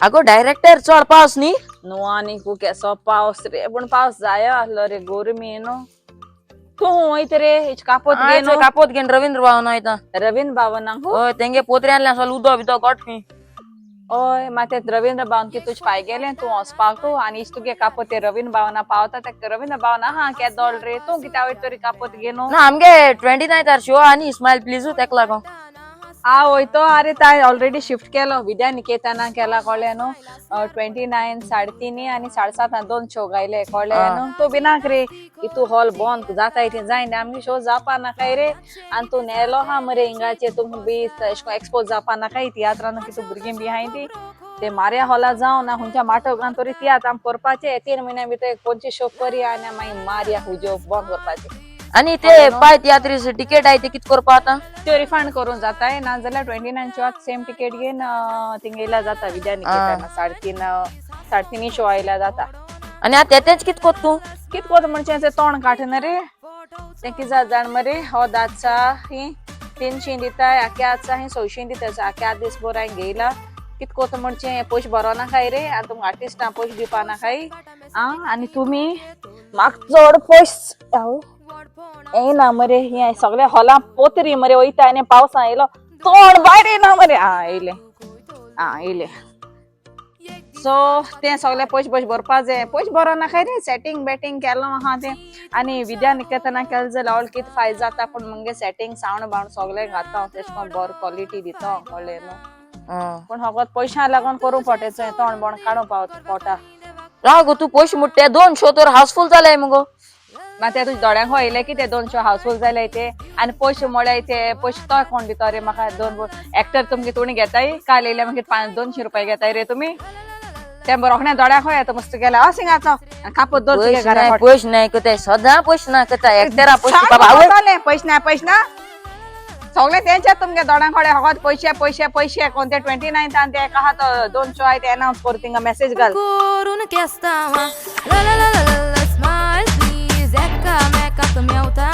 अगो डायरेक्टर चड पावस न्ही. न्हू आनी कू केसो पावस रे, पूण पावस जायो आसलो रे, गोरमी न्हू. तूं वयत रे हिच कापोत घे न्हू. कापोत घेवन रवींद्र भावन वयता. रवींद्र भावनाक? हय, तेंगे पोत्रे आणले असो उदो बिदो गोट खंय. हय, मात ते रवींद्र भावन की तुज पाय गेले तूं वचपाक आनी इच तुगे कापोत ते रवींद्र भावना पावता ते रवींद्र भावना हा केदोळ रे, तूं कित्या वयत तरी कापोत घे न्हू. ना, आमगे 29 शो आनी स्मायल प्लीज तेका लागो. आ वयतो अरे, ताय ऑलरेडी शिफ्ट केलो विद्या निकेतना केला, कळ्ळें न्हू? 29 3:30 आनी 7:30 दोन शो गायले, कळ्ळें न्हू? तूं भिनाक रे की तूं हॉल बंद जाता ती जायना, आमगे शो जावपा नाकाय रे. आनी तूं नेलो आहा मरे हिंगाचे, तुमकां बी एशें कोन्न एक्सपोज जावपा नाकाय तियात्रान की तूं भुरगीं बी आहाय ती ते मार्या हॉला जावं ना खंयच्या माटो घान तरी तियात्र आमी करपाचे. 3 म्हयन्या भितर कोणचे शो करी आनी मागीर मार्या हुज्यो बंद करपाचे. आनी ते पाय तियात्रीस तिकेट आहे ते कित करपा आतां? त्यो रिफंड करून जाताय, ना जाल्यार 29 शोआक सेम टिकेट घेवन थिंगा येयल्यार जाता विद्या निकेतना. 3:30 शो आयल्यार जाता. आनी आतां तेतेच कित कोत तूं? कित कोत म्हणजे तें तोंड काडना रे तें कितें जाता जाण मरे, हो दादसा ही 300 दिताय, आख्या आसा ही 600 दिताय. आख्या दीस भर हांवें घेयला. कित कोत म्हणजे हे पयशे बरो नाकाय रे, आनी तुमकां आर्टिस्टां पयशे दिवपा नाकाय. आं, आनी तुमी म्हाका चड पयशे येयना मरे, हें सगळें हॉलां पोतरी मरे वयता आनी पावसा येयलो तोंड भायर येयना मरे. आं येयलें, आं येयलें. सो तें सगळें पयशे पयशे भरपा जाय, पयशे भरो नाकाय रे. सेटींग बेटींग केलो आहा तें आनी विद्या निकेतना केलें जाल्यार ऑल कितें फायदो जाता, पूण मुगे सेटींग सावंड बावंड सगळें घाता हांव, तेशें कोन्न बरो क्वॉलिटी दिता हांव, कळ्ळें न्हू? पूण फकत पयशां लागून करूंक पडटा, तोंड बोंड काडूंक पावता पोटा. राव गो, तूं पयशे मुट्टे दोन शो तर हाऊसफुल जाले मुगो. मागीर ते तुज्या दोळ्यांक येयले की ते दोन शो हाऊसफुल जाले ते आनी पयशे मोळ्याय ते पयशे तो कोण दिता रे म्हाका? दोन एक्टर तुमगे तुणी घेताय, काल येयले मागीर 5 200 रुपया घेताय रे तुमी. ते रोखड्या दोळ्यांक येता मस्त गेल्या अस हिंगाचो कापत दवर तुगे पयशे घरा. नाही, पयशे नाही कोताय, सदां पयशे ना कोताय एकटेरा पयशे बाबा आवय. पयशे ना, पयशे ना, सगळे तेंच्यात तुमगे दोळ्यां कडेन फकत पयशे पयशे पयशे. कोण ते 29 ते एक आहा तो दोन शो आहाय ते एनावन्स कर, थिंगा मॅसेज घाल. करून केस्तांव. La la la la la, smile please. एकामेकाक मेवता.